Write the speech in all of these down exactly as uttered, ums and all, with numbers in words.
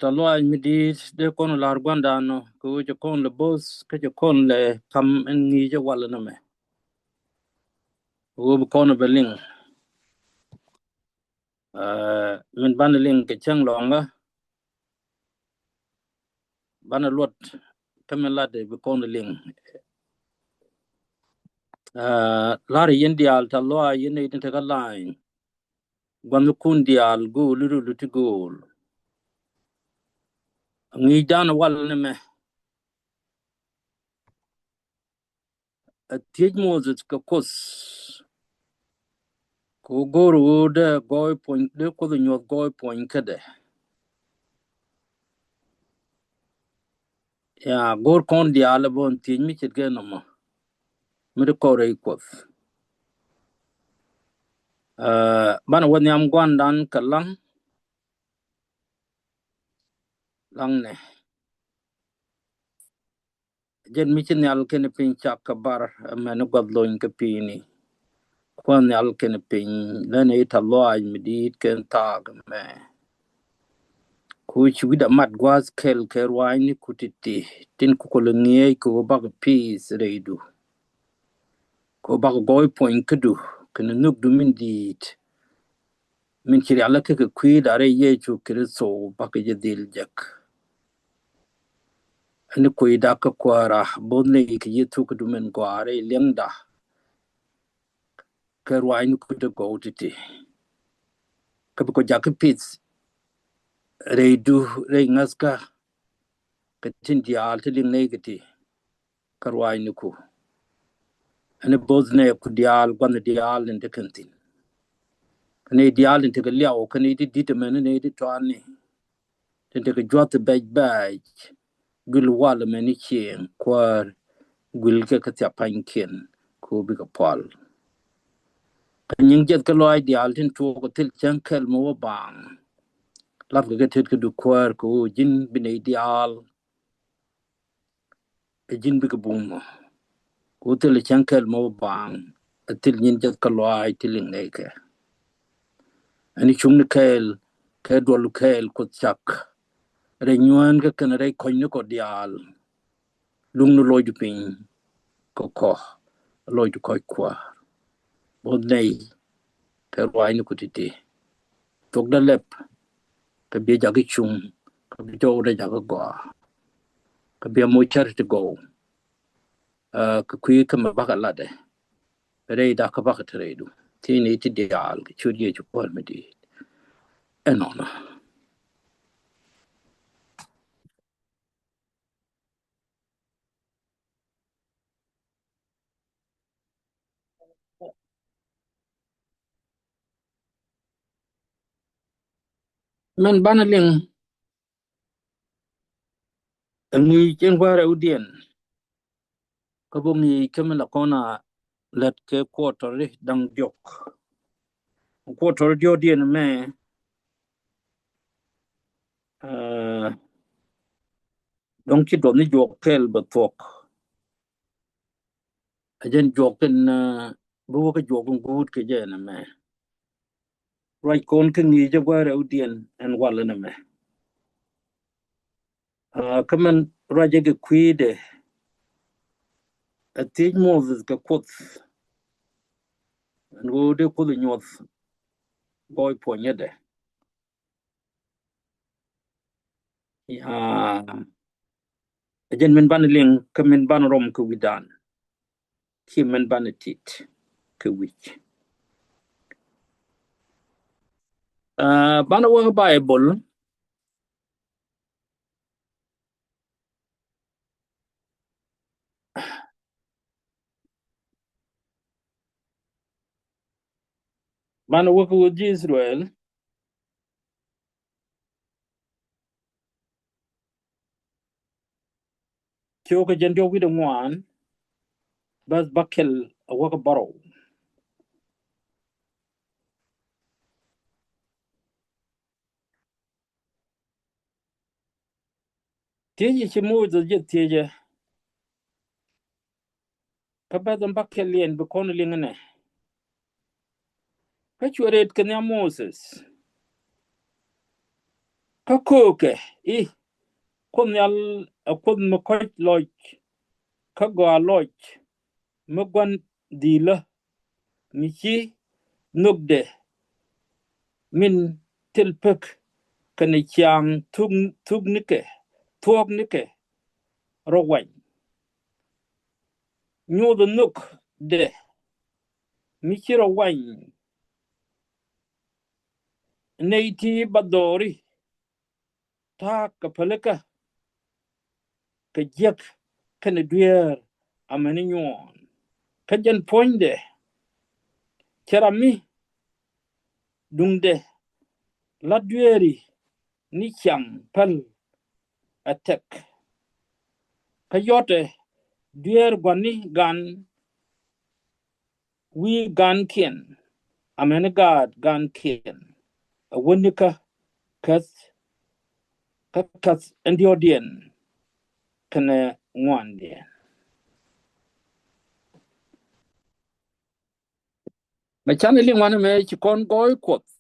Tɛ̈th lɔaac mi di̱i̱t dee kɔn la̱r gua̱ndan nɔ kɛ ɣöö cɛ kɔn lɛ bo̱th kä cɛ kɔn lɛ ka̱m ɛn ŋi̱i̱c ɛ walɛ nɛmɛ. Ɣöö bi kɔn bɛ liŋ. Ɛ, min banɛ liŋ kɛ cäŋ lɔ̱ŋä, banɛ luɔt kä min latdɛ bi kɔn liŋ. Ɛ, la̱rä yɛn diaal, tɛ̈th lɔaac yɛn nɛy tin te kä la̱a̱ny. Gua̱thnikun diaal, gööl i̱ rööl ti gööl. Ŋi̱i̱cdan walɛ nɛmɛ, ɛ thiec Moses kɛ Kuoth, kɛ ɣöö go̱o̱r ɣöö dee gɔɔy puɔ̱ny, dee Kuoth ɛ nyuɔ̱th gɔɔy puɔ̱ny kädɛ. Ya, go̱o̱r kɔn diaal ɛ bä ɛn thiec mi ce̱tkɛ nɔmɔ, mi dee kɔn rɛy Kuɔth. Ɛ, banɛ wä nhiam gua̱ndan kɛ laŋ, laŋnɛ. Jɛn mi ci nhial kɛnɛ piny cak kɛ bar, amäni gua̱th lony kɛ pi̱i̱ni. Kuäär nhial kɛnɛ piny, lɛn i̱ tɛ̈th lɔaac mi di̱i̱t kɛn thaak mɛ. Ku ci wi̱cdɛ mat gua̱a̱th kɛl kɛ ruaacniku ti̱ti̱, tin ku kɔlɛ ŋi̱eec kɛ ɣöö bakɛ pi̱i̱th rɛydu. Kɛ ɣöö bakɛ gɔɔy puɔ̱ny kädu kɛnɛ nhökdu min di̱i̱t, min ci rialikä kɛ kui̱da rɛy Yecu Kritho, bakɛ jɛ dhil jek. Ɛn i̱ kui̱da kä Kuäärä, bo̱th nɛy kɛ Yecu, kädu min gɔaa rɛy liɛŋda kɛ ruaacniku ti gɔw ti̱ti̱. Kä bi kɔ jakä pi̱th rɛydu, rɛy ŋäthkä, kɛ tin diaal ti liŋ nɛy kɛ ti kä ruaacniku. Ɛn i̱ bo̱th nɛɛku diaal, gua̱thni diaal tin te kɛn thi̱n, kä nɛy diaal tin tekɛ liaw, kä nɛy ti di̱t, amäni nɛy ti tɔani, tin tekɛ jua̱th bɛc bɛc. Guil walɛ amäni cieŋ, Kuäär, guilkɛ kä thiap pa̱nykiɛn, kɛ ɣöö bikɛ pual. Kä nyiŋ jiɛth kä lɔaac diaal tin tuɔɔk, kä thil cäŋ kɛl mi wä baaŋ, lapkɛ kɛ tet kädu Kuäär, kɛ ɣöö ji̱n bi nɛy diaal, ɛ ji̱n bikɛ bum mɔ. Ku thil cäŋ kɛl mɔ baaŋ, ɛ thil nyin jiɛth kä lɔaac ti liŋ nɛy kɛ. Ɛn i̱ cuŋni kɛɛl, kɛ duɔl kɛɛl Kuoth cak, rɛy nyuään kä kɛn rɛy kɔ̱nynikɔ diaal. Luŋni lɔcdu piny kä kɔ, lɔcdu kɔc Kuäär. Bo̱th nɛy kɛ ruaacniku ti̱ti̱. Thokdä lɛp, kä biɛ jakä cuŋ, kä bi jɔwdä jakä gɔaa, kä biɛ moc cär ti gɔw. Ɛ, kɛ kui̱ kä mi bakɛ latdɛ rɛyda, kä bakɛ te rɛydu. Thiecni ti diaal kɛ ciöt Yecu Kuäär mi di̱i̱t. Ɛnɔnɔ. Min banɛ liŋ, ɛ ŋi̱i̱c in gua̱a̱r rɛwdiɛn. Kä bä ŋi̱i̱c kä min la kɔn a lät kɛ kuɔtɔri da̱ŋ diɔ̱k. Kuɔtɔri diɔ̱kdiɛn mɛ, ɛ, dɔ̱ŋ ci duɔth ni juɔk kɛl bɛ thuɔ̱k. Ɛ jɛn juɔk in, ɛ, bi wä kä juɔk in guut kɛ jɛ ɛn ɛmɛ. Ruac kɔn kä ŋi̱i̱c in gua̱a̱r rɛwdiɛn ɛn walɛ nɛmɛ. Ɛ, kä min ruac jɛ kɛ kui̱dɛ, ɛ thiec Moses kɛ Kuoth, ɛn ɣöö dee Kuoth ɛ nyuɔth gɔɔy puɔ̱nyädɛ. Ya, ɛ jɛn min banɛ liŋ, kä min banɛ rɔm kɛ wi̱dan, kiɛ min banɛ tit kɛ wi̱c. Ɛ, banɛ wä kä Baibol. Banɛ wä kä wä ji̱ Israel. Cio̱kä jɛn diɔ̱k wi̱cdɛ ŋuan, bäth bäkɛl a wä kä bärɔw. Thiecɛ ci Moses jɛ thiecɛ, kä bäth in bäkɛl yɛn bi kɔn liŋ inɛ. Kä cuɛ rɛt kɛ nhiam Moses, Kä köökɛ i̱, Kuoth Nhial ɛ Kuoth mi kɔ̱c lɔc, kä gɔaa lɔc, mi gua̱n dhi̱i̱lä, mi ci nhökdɛ min thil pek kɛnɛ ciaaŋ thuk, thuk nikɛ, thuɔ̱k nikɛ rɔ wany. Nyothɛ nhökdɛ mi ci rɔ wany, nɛy ti ba dhɔri ta̱a̱ kɛ pälikä kɛ jiäk kɛnɛ dueer amäni nyuɔɔn. Kä jɛn puɔ̱nydɛ cɛ ram mi duŋdɛ la dueeri ni ciaŋ päl ɛ tɛk. Kä yɔtɛ dueer gua̱ni gan wi̱i̱ gankiɛn, amäni gaat gankiɛn, ɛ wänikä käth, kä käth ɛn diɔ̱ɔ̱diɛn kɛnɛ ŋuandiɛn. Mɛ canɛ liŋ wanɛ mɛ ci kɔn gɔɔy Kuɔth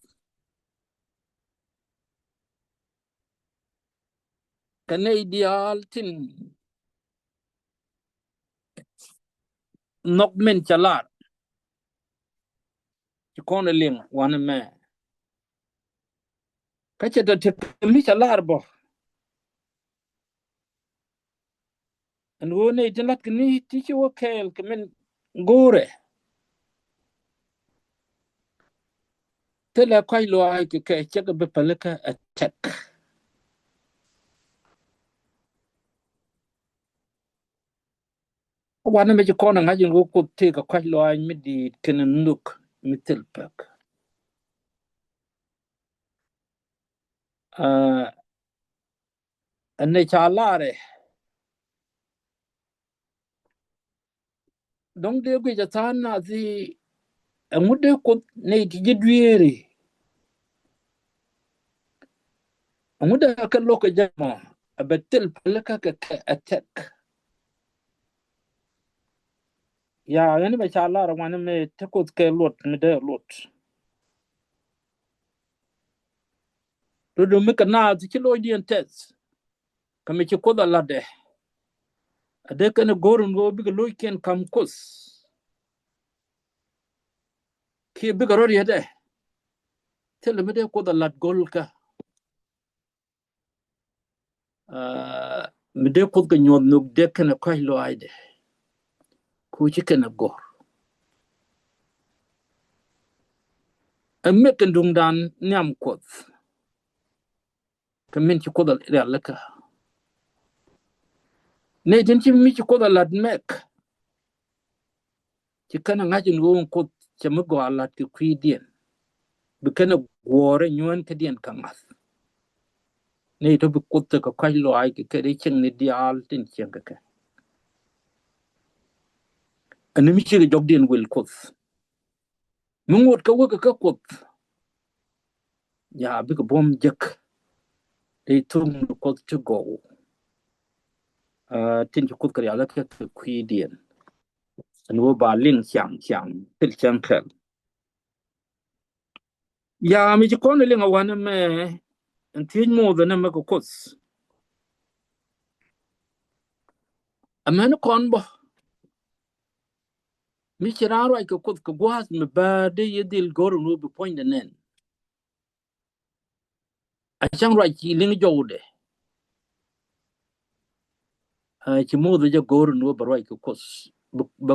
kɛ nɛy diaal tin nhɔk min ca lar. Ci kɔn ɛ liŋ wanɛ mɛ. Kä cɛ tɛ tekɛ mi ca lar bä. Ɛn ɣöö nɛy tin la̱tkɛ ni ti ci wä kɛɛl kɛ min go̱o̱rɛ. Thilɛ kɔ̱a̱c lɔaac kɛ kɛ cɛ kɛ bi pälikä ɛ tɛk. Wanɛ mɛ ci kɔn ɛ ŋa̱c in ɣöö Kuoth tëëkɛ kɔ̱a̱c lɔaac mi di̱i̱t kɛnɛ nhök mi thil pek. Aa, ɛn nɛ ca larɛ. Dɔ̱ŋ dee guic a tha̱a̱ŋ nath i̱ ɛŋu dee Kuoth nɛy ti ji̱ dueeri? Ɛŋu dee kɛ lo̱k kɛ jɛ mɔ a bɛ thil pälikä kɛ kɛ ɛ tɛk? Ya, ɣän mɛ ca lar wanɛ mɛ te Kuoth kɛ luɔt mi dee luɔt. Do̱do̱ mi kɛ naath ci lo̱cdiɛn tɛth. Kä mi ci Kuoth a latdɛ, a dee kɛn a go̱r in ɣöö bikɛ lo̱ckiɛn ka̱m Kuoth. Kiɛ bikɛ rɔ rietdɛ. Thilɛ mi dee Kuoth a lat go̱lkä. Aa, mi dee Kuoth kɛ nyuɔth nhök dee kɛnɛ kɔ̱a̱c lɔaacdɛ. Ku ci kɛnɛ go̱r. Ɛ mɛk kɛn duŋdan nhiam Kuɔth. Kɛ min ci Kuoth a rialikä. Nɛy tin ci mi ci Kuoth a lat mɛk. Ci kɛn a ŋa̱c in ɣöö in Kuoth cɛ mi gɔaa lat kɛ kui̱diɛn. Bi kɛn a guɔ̱ɔ̱rɛ nyuɛn kädiɛn kɛ ŋa̱th. Nɛy tɔ bi Kuoth tekɛ kɔ̱a̱c lɔaac kɛ kɛ dee cieŋni diaal tin cieŋ kɛ kɛ. Ɛn mi cikɛ jɔkdiɛn wil Kuoth. Mi ŋot kä wek kä Kuoth. Ya bikɛ buɔ̱m jek. Dee thuŋ ni Kuoth ti gɔw. Aa, tin ci Kuoth kɛ rialikä kɛ kui̱diɛn. Ɛn wä ba liŋ ciaŋ ciaŋ pil cäŋ kɛl. Ya mi ci kɔn liŋ a wanɛ mɛ ɛn thiec moth ɛn ɛmɛ kɛ Kuoth. Ɛmɛn kɔn bä. Mi ci raan ruac kɛ Kuoth kɛ gua̱a̱th mi bäär dee yɛ dhil go̱r ɛn wä bi puɔ̱nydɛ nɛn. A cäŋ ruac ci liŋ jɔwdɛ. Aa, ci moth jɛ go̱o̱r ni wä bɛ ruac kɛ Kuoth. Bɛ, bɛ,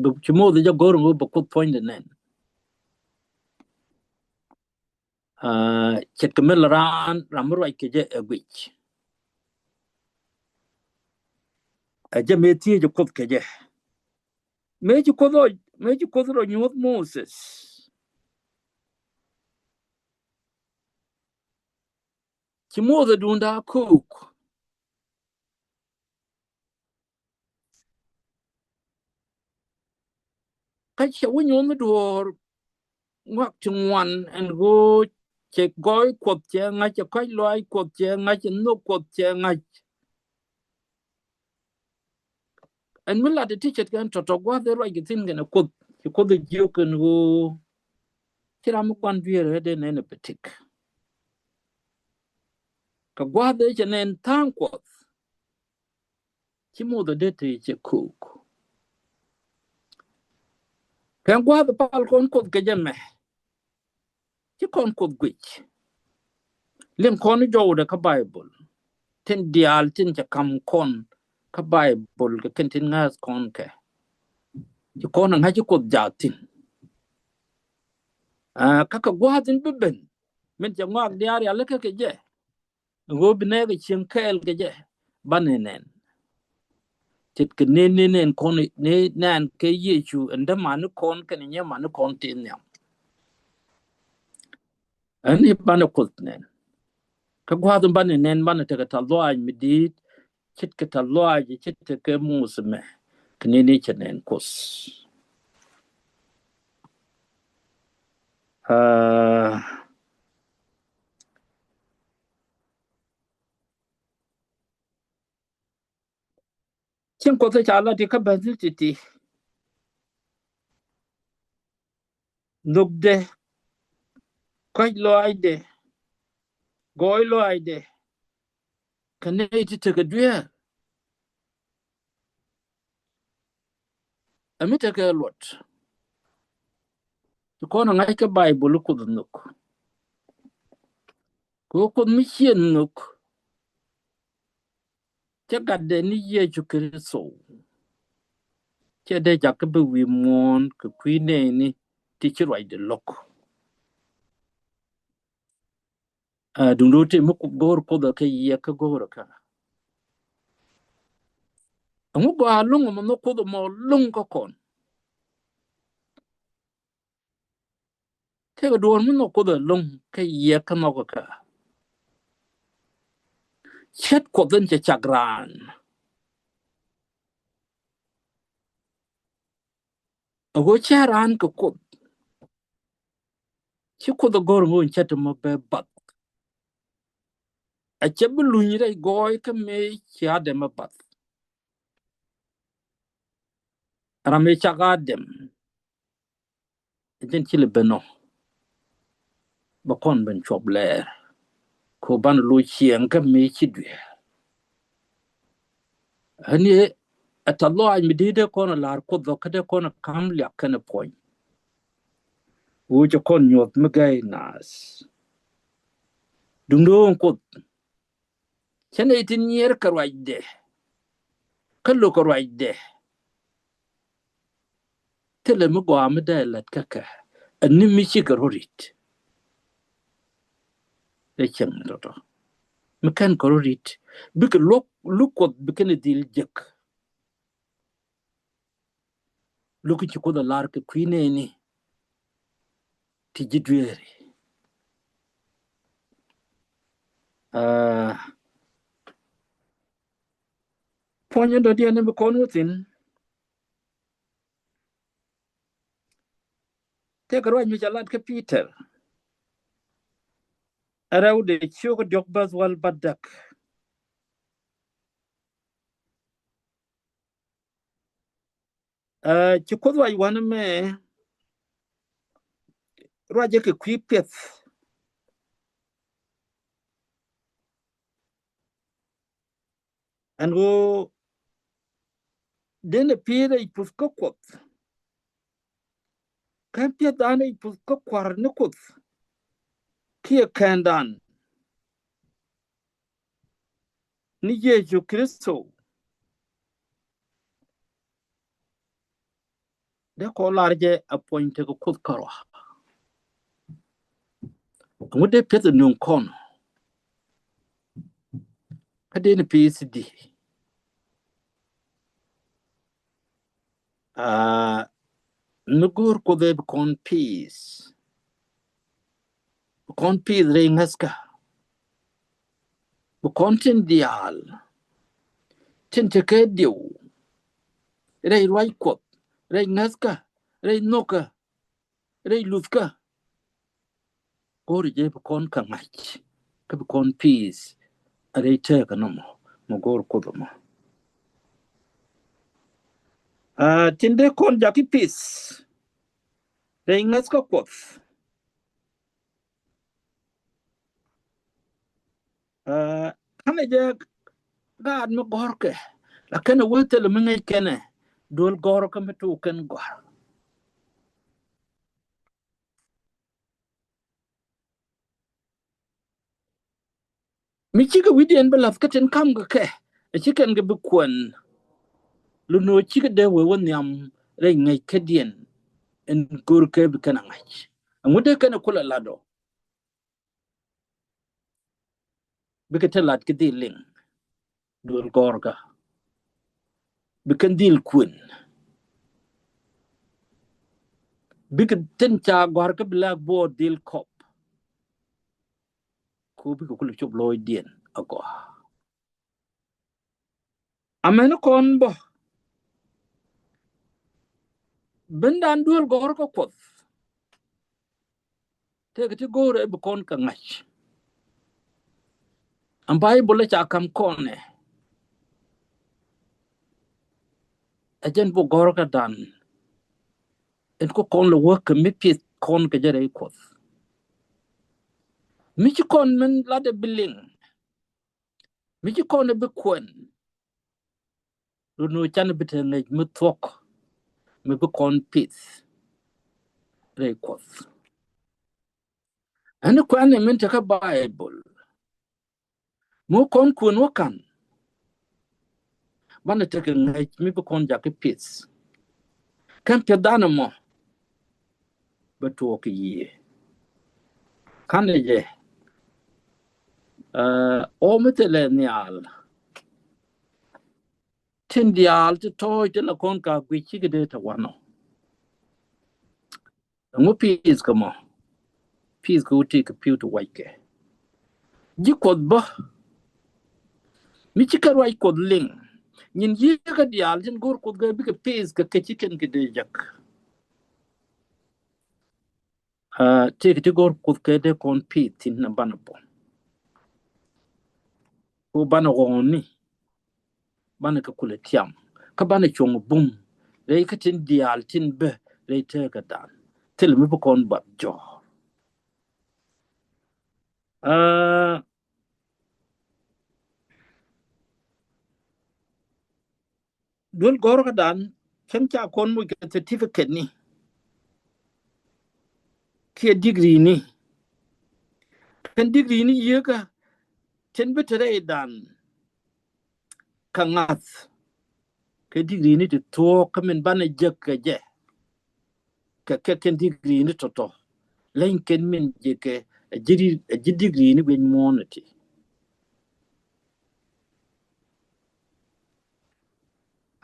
bɛ, ci moth jɛ go̱o̱r ni wä bɛ Kuoth puɔ̱nydɛ nɛn. Aa, ce̱tkɛ mi la raan, ram mi ruac kɛ jɛ ɛ guic. Ɛ jɛ mëë thiec Kuoth kɛ jɛ. Mëë ci Kuoth rɔ, mëë ci Kuoth rɔ nyuɔth Moses. Ci Moses duŋda ko̱o̱k. Kä cɛ wä nyuɔ̱n mi duɔ̱ɔ̱r ŋuak ti ŋuan ɛn ɣöö cɛ gɔɔy Kuɔth cɛ ŋa̱c, cɛ kɔ̱a̱c lɔaac Kuɔth cɛ ŋa̱c, cɛ nhök Kuɔth cɛ ŋa̱c. Ɛn mi lat ti ce̱tkɛ ɛn tɔ̱tɔ̱ gua̱th ɛ ruac kɛ thi̱n kɛnɛ Kuoth, ci Kuoth ɛ jiök kɛn ɣöö ci ram mi gua̱n dueer ɛ dee nɛn ɛ bɛ tëk. Kɛ gua̱a̱th ëë cɛ nɛn tha̱a̱ŋ Kuɔth, ci Muthɛ dee te cɛ ko̱o̱k. Kɛ gua̱a̱th pal kɔn Kuoth kɛ jɛ mɛ, ci kɔn Kuoth guic. Liŋ kɔn jɔwdɛ kä Baibol, tin diaal tin cɛ ka̱m kɔn kä Baibol kɛ kɛn tin ŋa̱th kɔn kɛ. Ci kɔn ɛ ŋa̱c ci Kuoth jaath thi̱n. Aa, kä kɛ gua̱a̱th in bi ben, min cɛ ŋɔak diaal rialikä kɛ jɛ, ɣöö bi nɛɛkɛ cieŋ kɛɛl kɛ jɛ, banɛ nɛn. Ce̱tkɛ ni, ni nɛn kɔn, ni nɛn kɛ Yecu ɛn dämani kɔn kɛnɛ nyɛmani kɔn tin nhiam. Ɛn i̱ banɛ Kuoth nɛn. Kä gua̱a̱th in banɛ nɛn, banɛ tekɛ tɛth lɔaac mi di̱i̱t, ce̱tkɛ tɛth lɔaac, ce̱tkɛ Muthɛ mɛ, kɛ ni ni cɛ nɛn Kuoth. Aa, cieŋ Kuɔth ca lat i̱ kä bäth ni ti̱ti̱. Nhökdɛ, kɔ̱a̱c lɔaacdɛ, gɔɔy lɔaacdɛ, kɛ nɛy ti tekɛ dueer. Ɛ mi tekɛ luɔt. Ti kɔn ɛ ŋa̱c kä Baibol i̱ Kuoth nhök. Kɛ ɣöö Kuoth mi ciɛ nhök, cɛ gatdɛ ni Yecu Kritho. Cɛ dee jakä bi wi̱i̱ muɔ̱ɔ̱n kɛ kui̱ nɛɛni ti ci ruacdɛ lo̱k. Aa, duundɛ ti mi go̱o̱r Kuoth ɛ kɛ yiɛk kä go̱o̱r ɛ kä. Ɛŋu gɔaa lo̱ŋ ɛmɔ nhɔk Kuoth ɛmɔ lo̱ŋ kä kɔn? Tëëkɛ duɔ̱ɔ̱r mi nhɔk Kuoth ɛ lo̱ŋ kä yiɛk kä nhɔk ɛ kä. Ce̱t Kuɔth in cɛ cak raan. Ɛ ɣöö cä raan kɛ Kuoth, ci Kuoth ɛ go̱r ŋo̱o̱n cä ti mɔ bɛ bath. A cɛ bi luny rɛy gɔɔy kä mëë cia dɛm ɛ bath. Ram mëë cak a dɛm, ɛ jɛn ci lɛ ben ɔ, bɛ kɔn ben cuɔp lɛɛr. Kɛ ɣöö banɛ lo̱c ciɛŋ kä mëë ci dueer. Ɣän i̱ ɛ tɛth lɔaac mi dee dee kɔn ɛ la̱r Kuoth ɔ kä dee kɔn ɛ ka̱m liak kɛnɛ puɔ̱ny. Ɣöö cɛ kɔn nyuɔ̱th mi gäi naath. Duundɛ ɣöö Kuoth cä nɛy ti nyier kɛ ruacdɛ, kä lo̱k kɛ ruacdɛ. Thilɛ mi gɔaa mi dee lät kä kɛ, ɛ ni mi cikɛ rɔ ri̱t. Dee cieŋ ni tɔ̱tɔ̱. Mi kɛn kɛ rɔ ri̱t, bikɛ luɔk, luk Kuɔth bikɛn dhil jek. Luk ci Kuoth ɛ lar kɛ kui̱ nɛɛni ti ji̱ dueeri. Aa, puɔ̱ny in dɔ̱diɛn in bi kɔn wä thi̱n. Tëëkɛ ruac mi ca lat kä Pi̱tɛr. Ɛ rɛw dee ciök diɔ̱k bäth wäl bädäk. Aa, ci Kuoth ruac wanɛ mɛ ruacɛ kɛ kui̱ piɛth. Ɛn ɣöö denɛ pi̱i̱r rɛy puth kä Kuɔth. Kɛn piɛthdan rɛy puth kä Kua̱r ni Kuoth kiɛ kɛndan ni Yecu Kritho. Dee kɔn lar jɛ a puɔ̱ny tekɛ Kuoth kärɔa. Ɛŋu dee piɛth ɛ nöŋ kɔn? Kä dee ni pi̱i̱th di. Aa, mi go̱o̱r Kuoth ɛ bi kɔn pi̱i̱th. Bi kɔn pi̱i̱th rɛy ŋäthkä. Bi kɔn tin diaal tin tekɛ diw rɛy ruac Kuɔth, rɛy ŋäthkä, rɛy nhökä, rɛy luthkä. Go̱o̱ri jɛ bi kɔn kɛ ŋa̱c kä bi kɔn pi̱i̱th rɛy tëëkä nɔmɔ mi go̱o̱r Kuoth ɛmɔ. Aa, tin dee kɔn jakä pi̱i̱th rɛy ŋäthkä Kuɔth. Aa, kanɛ jɛ gaat mi gɔ̱rkɛ, la kɛnɛ wee thilɛ mi ŋäc kɛnɛ duel gɔ̱rkä mi tuk kɛn gɔ̱r. Mi cikɛ wi̱diɛn bi lath kä tin kam kɛ kɛ, ɛ ci kɛn kɛ bi kuɛn. Lun nɔ cikɛ dee wee wä nhiam rɛy ŋäc kädiɛn in go̱rkɛ bi kɛn a ŋa̱c. Ɛŋu dee kɛn a kulɛ lat ɔ? Bikɛ te lat kɛ dhil liŋ duel gɔ̱rkä. Bi kɛn dhil kuɛn. Bikɛ tin ca gɔ̱rkä bi lak buɔɔr dhil kɔp. Ku bikɛ kulɛ cop lɔcdiɛn a gɔaa. Amäni kɔn bä bendan duel gɔ̱rkä Kuɔth. Tëëkɛ ti go̱o̱rɛ bi kɔn kɛ ŋa̱c. Ɛn Baibol ɛ ca kam kɔn ɛ. Ɛ jɛn bok gɔ̱rkä dan. Ɛn ku kɔn lɛ wäk kɛ mi pith kɔn kɛ jɛ rɛy Kuɔth. Mi ci kɔn min latdɛ bi liŋ. Mi ci kɔn ɛ bi kuɛn. Lun nɔ canɛ bi te ŋäc mi thuɔ̱k mi bi kɔn pith rɛy Kuɔth. Ɛn kuɛn ɛ min tekä Baibol. Mi wä kɔn kuɛn wä ka̱n. Banɛ tekɛ ŋäc mi bi kɔn jakä pith. Kɛn piɛth danɛ mɔ bɛ tuɔɔk kɛ yiëë. Kanɛ jɛ, ɛ, ɣöö mi thilɛ nhial. Tin diaal ti tɔ̱ɔ̱c ti la kɔn ka guic cikɛ dee te wanɔ. Ɛŋu pith kɛ mɔ? Pith kɛ wä ti kɛ pi̱w ti wackɛ. Ji̱ Kuɔth bä. Mi cikɛ ruac Kuɔth liŋ. Nyin yiëë kä diaal tin go̱o̱r Kuɔth kɛ bikɛ pith kɛ kɛ ci kɛn kɛ dee jek. Aa, tëëkɛ ti go̱o̱r Kuoth kɛ dee kɔn pith thi̱n na banɛ bum. Ku banɛ ɣɔ̱ɔ̱ni. Banɛ kɛ kulɛ tiam. Kä banɛ cuɔ̱ŋ bum. Rɛy kä tin diaal tin bä rɛy tëëkä dan. Thilɛ mi bi kɔn bat jɔ̱ɔ̱r. Aa, duel gɔ̱rkä dan, cäŋ ca kɔn moc kɛ certificate ni. Kiɛ degree ni. Kɛn degree ni yieekä, tin bi te rɛy dan. Kä ŋa̱th. Kɛ degree ni ti thuɔ̱k kä min banɛ jek kɛ jɛ. Kɛ kɛ kɛn degree ni tɔ̱tɔ̱. Leny kɛn min jek kɛ a ji̱, a ji̱ degree ni guic muɔ̱ɔ̱n ti.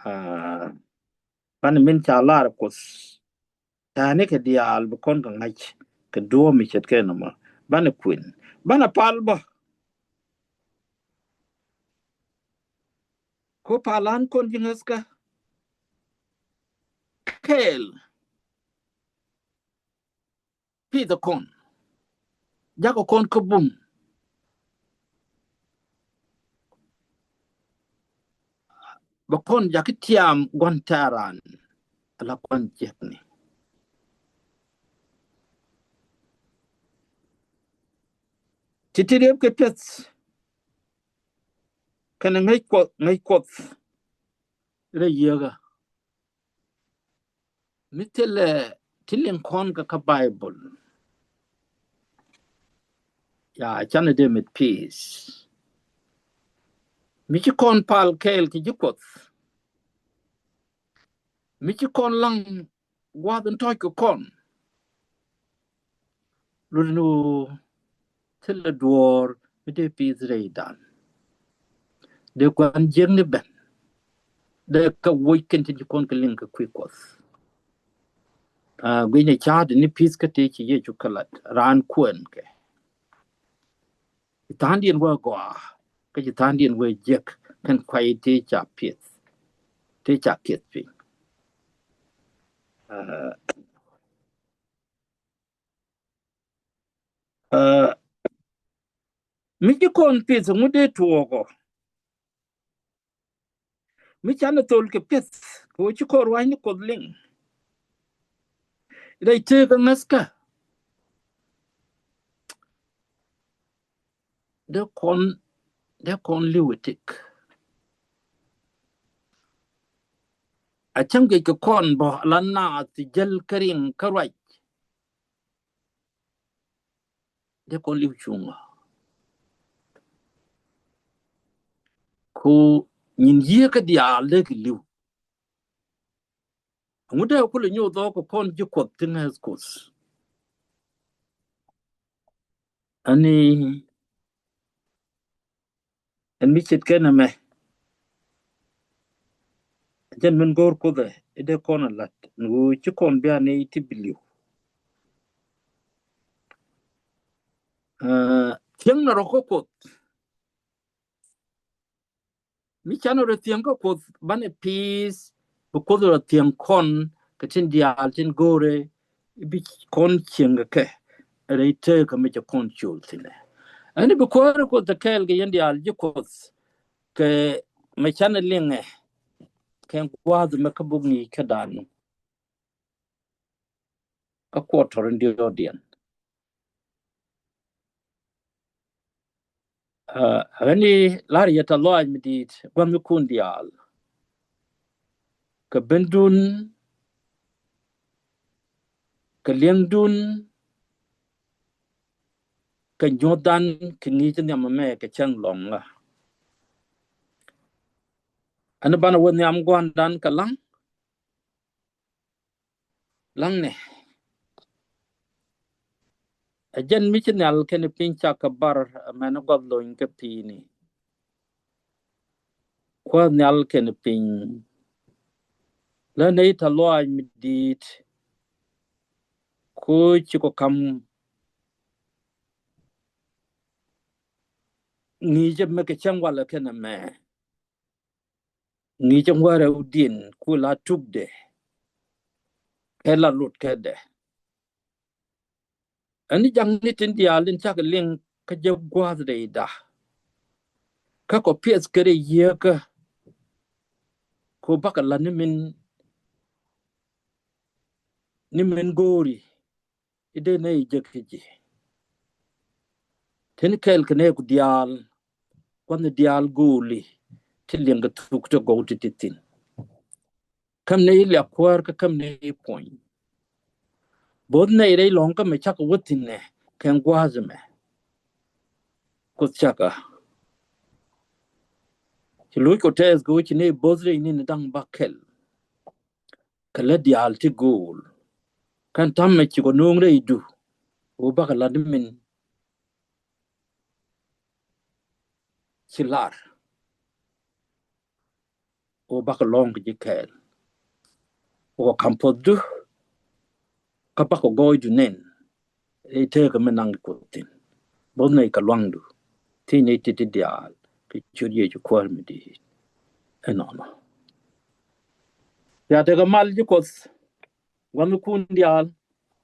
Aa, banɛ min ca lar Kuoth. Ta̱a̱ni kɛ diaal bi kɔn kɛ ŋa̱c kɛ duɔ̱ɔ̱p mi ce̱tkɛ nɔmɔ. Banɛ kuɛn. Banɛ pal bä. Ko palan kɔn ji̱ ŋäthkä. Kɛɛl. Pith ɛ kɔn. Jakɛ kɔn kä bum. Bɛ kɔn jakä tiam gua̱n tɛ̈ran. Ala gua̱n jiäkni. Ti̱ti̱ riepkɛ piɛth. Kɛnɛ ŋäc Kuɔth, ŋäc Kuɔth. Rɛy yieekä. Mi thilɛ ti liŋ kɔn kä kä Baibol. Ya, canɛ dee mit pith. Mi ci kɔn pal kɛɛl kɛ ji̱ Kuɔth. Mi ci kɔn laŋ gua̱a̱th in tɔ̱ɔ̱c kɛ kɔn. Lul ni ɣöö thilɛ duɔ̱ɔ̱r mi dee pith rɛy dan. Dee gua̱n jiäkni ben. Dee kä woc kɛn tin ci kɔn kɛ liŋ kɛ kui̱ Kuɔth. Aa, gui̱cnɛ ca̱a̱t ni pith kä tëë ci Yecu kɛ lat raan kuɛn kɛ. Ci tha̱a̱ŋdiɛn wee gɔaa kä ci tha̱a̱ŋdiɛn wee jiäk kɛn kuay tëë ca pith. Tëë ca kiɛth piny. Aa, Aa, mi ci kɔn pith ŋu dee tuɔɔkɔ. Mi canɛ thol kɛ pith kɛ ɣöö ci kɔn rua̱cni Kuɔth liŋ. Rɛy tëëkä ŋäthkä. Dee kɔn dee kɔn li̱w ɛ tëk. A cäŋ kɛ kɔn bä la naath ti jäl kä riŋ kä ruac. Dee kɔn li̱w cuŋä. Ku nyin yiëë kä diaal dee kɛ li̱w. Ŋut dee kulɛ nyuɔth ɔ kɛ kɔn ji̱ Kuɔth ti ŋäth Kuoth. Ani ɛn mi ce̱tkɛ nɛmɛ. Jɛn min go̱o̱r Kuoth ɛ i̱ dee kɔn a la̱t ni ɣöö ci kɔn bia ni ti bi li̱w. Thiäŋ na rɔ kä Kuoth. Mi canɛ rɔ thiäŋ kä Kuoth banɛ pi̱i̱th bi Kuoth rɔ thiäŋ kɔn kɛ tin diaal tin go̱o̱rɛ i̱ bi kɔn cieŋ kɛ kɛ rɛy tëëkä mi cɛ kɔn col thi̱nɛ. Ɛn i̱ bi kuäärä Kuoth te kɛɛl kɛ yɛn diaal ji̱ Kuoth kɛ mɛ canɛ liŋɛ kɛ gua̱a̱th mɛ kä buk ŋi̱i̱c kä da̱a̱n. Kä kuɔt tɔr in diɔ̱ɔ̱diɛn. Ɣän i̱ la̱r yɛ tɛ̈th lɔaac mi di̱i̱t gua̱thnikun diaal. Kɛ bendun, kɛ li̱eŋdun, kɛ nyuɔ̱thdan kɛ ŋi̱i̱c nhiam ɛmɛ kɛ cäŋ lɔ̱ŋä. Ɛn banɛ wä nhiam gua̱ndan kɛ laŋ. Laŋnɛ ɛ jɛn mi ci nhial kɛnɛ piny cak kɛ bar ɛmɛn guath lony kɛ pi̱i̱ni. Kuäär nhial kɛnɛ piny lä nɛy tɛ̈th lɔaac mi di̱i̱t. Ku ci kɔ kam ŋi̱i̱cɛ mɛ kɛ cäŋ walɛ kɛnɛ mɛ. Ŋi̱i̱cɛ ŋuäärɛ wä di̱n ku la tukdɛ kɛ la lot kädɛ. Ɛn i̱ jaŋni tin diaal in cakɛ liŋ kä jɛ gua̱a̱thdɛ i̱da. Kä kɔ piɛth kɛ rɛy yieekä. Ku bakɛ la ni min, ni min go̱o̱ri i̱ dee nɛy jek kä ji̱. Tin kɛɛl kɛ nɛɛku diaal, gua̱thni diaal go̱o̱li ti liɛŋkɛ thuk ti gɔw ti ti thi̱n. Käm nɛy liak kuäär kä käm nɛy puɔ̱ny. Bo̱th nɛy rɛy lɔ̱ŋ kä mɛ cakɛ wä thi̱n nɛ kɛn gua̱a̱th mɛ. Kuoth cakɛ ci lo̱c kɔ tɛɛth kɛ wä ci nɛy bo̱th rɛy ni̱n da̱ŋ bak kɛl. Kɛ lät diaal ti go̱o̱l kɛn ta̱mɛ ci kɔ no̱o̱ŋ rɛydu. Wä bakɛ lat ni min ci lar. Wä bakɛ lɔ̱ŋ kɛ ji̱ kɛɛl. Wä kam puɔ̱thdu kä bakɛ gɔɔydu nɛn. Rɛy tëëkä mi naŋ Kuoth thi̱n bo̱th nɛy kɛ luaŋdu. Thiec nɛy ti̱ti̱ diaal kɛ ciöt Yecu Kuäär mi di̱i̱t. Ɛnɔnɔ. Ya tekɛ mal ji̱ Kuɔth gua̱thnikun diaal.